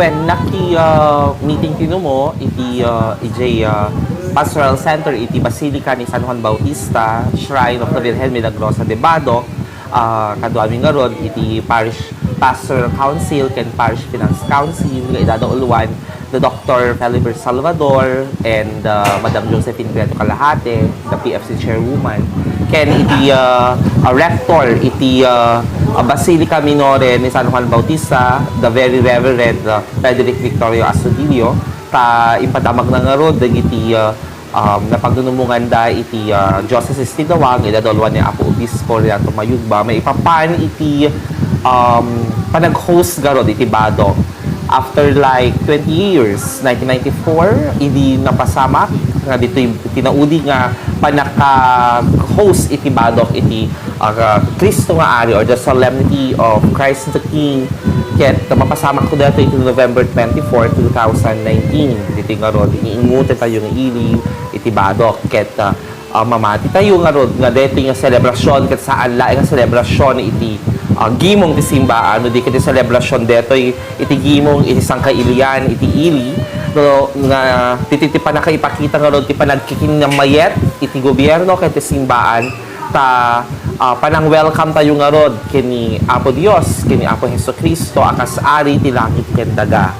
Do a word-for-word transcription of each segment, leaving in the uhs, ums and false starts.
Wen, naki, ah, meeting ti numo iti, ah, idiay, ah, Pastoral Center iti Basilica ni San Juan Bautista, Shrine of the Virgen Milagrosa de Badoc, ah, kaduami ngarud iti Parish Pastoral Council ken Parish Finance Council nga idadauluan da Doktor Felibert Salvador and, ah, Madam Josephine Greto Calahate, the P F C chairwoman, ken iti, ah, ah, rector iti, ah, ah, Basilica Minore ni San Juan Bautista, the Very Reverend, ah, Frederick Victorio Astudillo, ta impadamagna ngarud dagiti, ah, um, napagnunumonganda iti, ah, Diocese ti Davao nga idadauluan ni Apo Obispo Renato Mayugba maipapan iti, um, panag-host ngarud iti Badoc. After, like, twenty years, nineteen ninety-four, idi napasamak nga ditoy tinaudi nga panaka-host iti Badoc iti, ah, Cristo nga Ari, or the Solemnity of Christ the King. Ket mapasamakto daytoy iti November twenty-four, two thousand nineteen. Ditoy ngarud, iniingutentayo nga ili iti Badoc. Ket, ah, ah, mamati tayo ngarud nga daytoy nga selebrasyon, ket saan laeng nga selebrasyon iti, ah, gimong ti simbaan, no di ket ti selebrasyon daytoy iti gimong iti sangkailian iti ili, no, nga ditoy ti panakaipakita ngarud ti panagkikinnamayet iti gobierno ken ti simbaan, ta, ah, panang-welcome tayo ngarud ken ni Apo Dios, ken ni Apo Jesu-Cristo a kas Ari ti langit ken daga.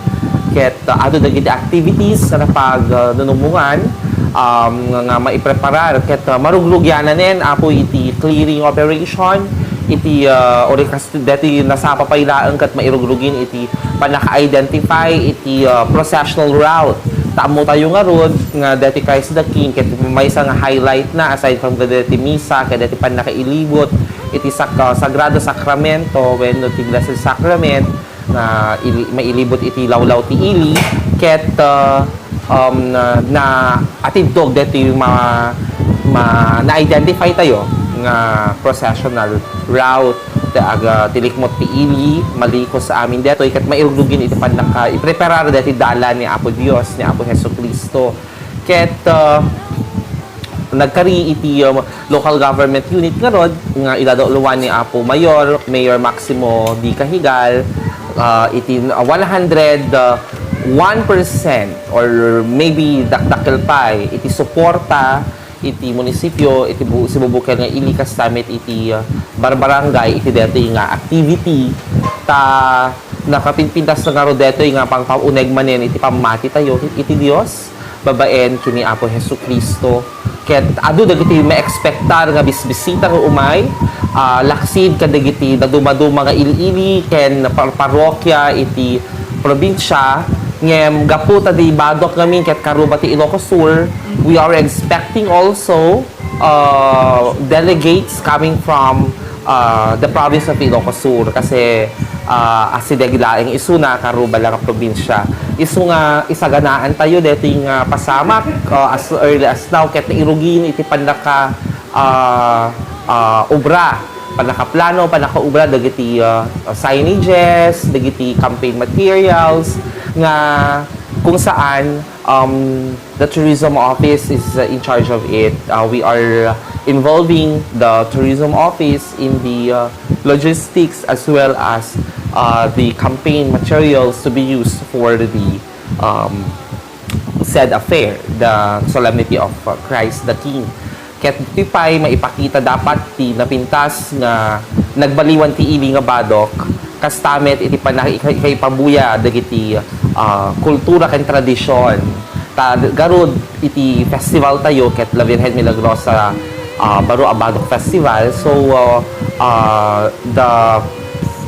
Ket, ah, adu dagiti activities nga napag, ah, nunumongan, um, nga, nga maipreparar. Ket, ah, marugrugiananen, Apo, iti clearing operation, iti, ah, uri kas-, deti nasapa pay laeng ket mairugrugin iti panaka-identify iti, ah, processional route. Ta ammo tayo ngarud nga deti Christ the King, ket maysa nga highlight na, aside from the deti misa, ket deti pannakailibot iti sak-, ah, Sagrado Sacramento wenno ti Blessed Sacrament, nga ili-, mailibot iti lawlaw ti ili, ket, uh, um, na, naatidtog deti ma-, ma-, na-identify tayo nga processional route ti aga, ti likmot ti ili, malikos sa amin detoy, ket mairugrugin iti pannaka-, ipreparar deti dalan ni Apo Dios, ni Apo Jesu-Cristo. Ket, uh, nagkari iti, uh, local government unit ngarud nga idadauluan ni Apo Mayor, Mayor Maximo D. Cahigal, ah, iti, ah, one hundred one percent or maybe dakdakkel pay iti suporta iti munisipio, iti bu-, sibubukel nga ili, kasta met iti, ah, barbarangay iti detoy nga activity. Ta nakapinpintas na ngarud detoy nga pangpauneg manen iti pammati tayo iti Dios babaen ken ni Apo Jesu-Cristo. Ket adu dagiti maekspektar nga bisbisita nga umay, ah, laksid kadagiti nadumaduma nga ili-ili ken par-, parrokia iti probinsia. Ngem gapu ta di Badoc ngamin ket karuba ti Ilocos Sur, we are expecting also, uh, delegates coming from, uh, the province of Ilocos Sur kasi, uh, asideg laeng isuna, karuba la nga probinsia. Isu nga isaganaan tayo deti nga pasamak, uh, as early as now ket nairugin iti pannaka, uh, uh, obra, pannakaplano, pannakaobra dagiti, uh, signages, dagiti campaign materials nga kung saan, um, the tourism office is, uh, in charge of it. Uh, we are involving the tourism office in the, uh, logistics as well as, uh, the campaign materials to be used for the, um, said affair, the Solemnity of, uh, Christ the King. Ket ditoy pay maipakita dapat ti napintas nga nagbaliwan ti ili nga Badoc, kasta met iti panna-, ika-, ikaipabuya dagiti, ah, kultura ken tradision. Ta garud iti festival tayo ket La Virgen Milagrosa, ah, baro a Badoc Festival. So, ah, ah, the,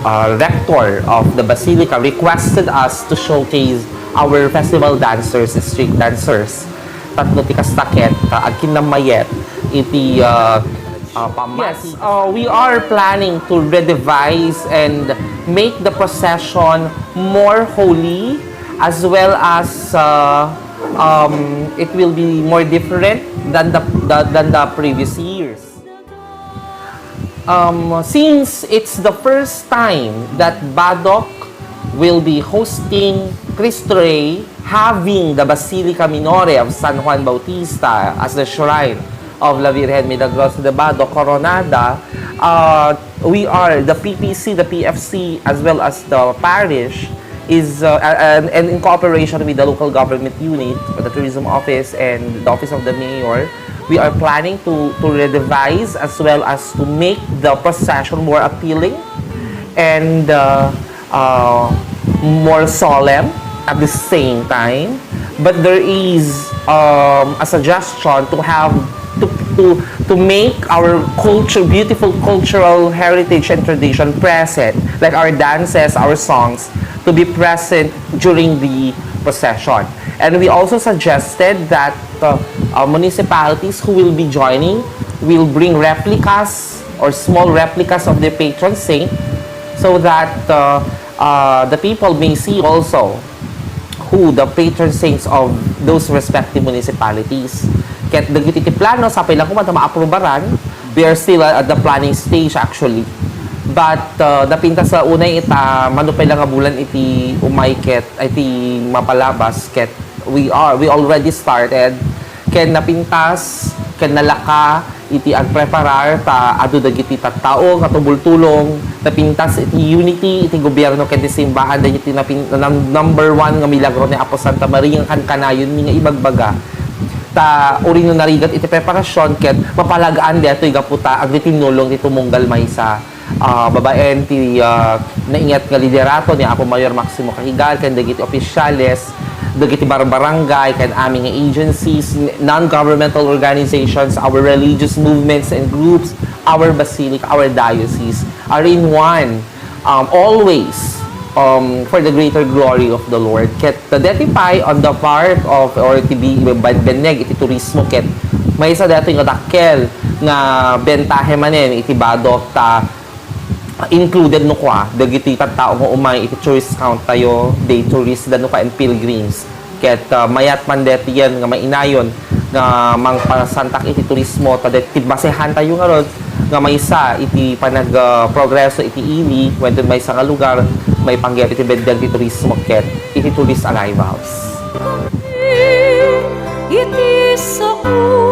ah, rector of the Basilica requested us to showcase our festival dancers, street dancers. Tapno ti kasta ket, ah, agkinnammayet iti, ah, ah, pammati. Yes, uh, we are planning to revise and make the procession more holy as well as, uh, um, it will be more different than the, the, than the previous years. Um, since it's the first time that Badoc will be hosting Cristo Rey, having the Basilica Minore of San Juan Bautista as the shrine of La Virgen Milagrosa de Badoc Coronada, uh, we are, the P P C, the P F C, as well as the parish, is uh, and, and in cooperation with the local government unit, the tourism office, and the office of the mayor, we are planning to to revise as well as to make the procession more appealing and uh, uh, more solemn at the same time. But there is um, a suggestion to have to, to to make our culture, beautiful cultural heritage and tradition present, like our dances, our songs, to be present during the procession. And we also suggested that uh, uh, municipalities who will be joining will bring replicas or small replicas of their patron saint, so that uh, uh, the people may see also who the patron saints of those respective municipalities. Ket dagiti ti plano, sapay lang koma ta maaprubaran. We are still at the planning stage actually. But uh, napintas la unay ita, mano pay lang nga bulan iti umay ket, iti mapalabas ket we are, we already started. Ken napintas, ken nalaka iti agpreparar ta adu dagiti tattao nga tumultulong, napintas iti unity iti gobierno ken ti simbahan, dagiti napin-, num-, number one nga milagro ni Apo Santa Maria nga kankanayonmi nga ibagbaga. Ta uray no narigat iti preparasyon ket mapalag-an daytoy gapu ta agritinnulong ti tumunggal maysa. Ah, babaen ti ah, nainget nga liderato ni Apo Mayor Maximo Cajigal ken dagiti opisyales, dagiti barbarangay ken amin nga agencies, non-governmental organizations, our religious movements and groups, our basilica, our diocese are in one, um, always um, for the greater glory of the Lord. Ket deti pay on the part of or ti bi-, benneg iti turismo ket maysa daytoy nga dakkel nga bentahe manen iti badok ta included no kua dagiti tattao nga umay iti tourist count tayo, day tourist da no kua and pilgrims. Ket ah, mayat man deti yan nga mainayon nga mangpasantak iti turismo ta deti basehan tayo ngarud nga maysa iti panag ah, progreso iti ili wenno maysa nga lugar maipanggep iti bendeng ti turismo ket iti tourist arrivals. Iti sako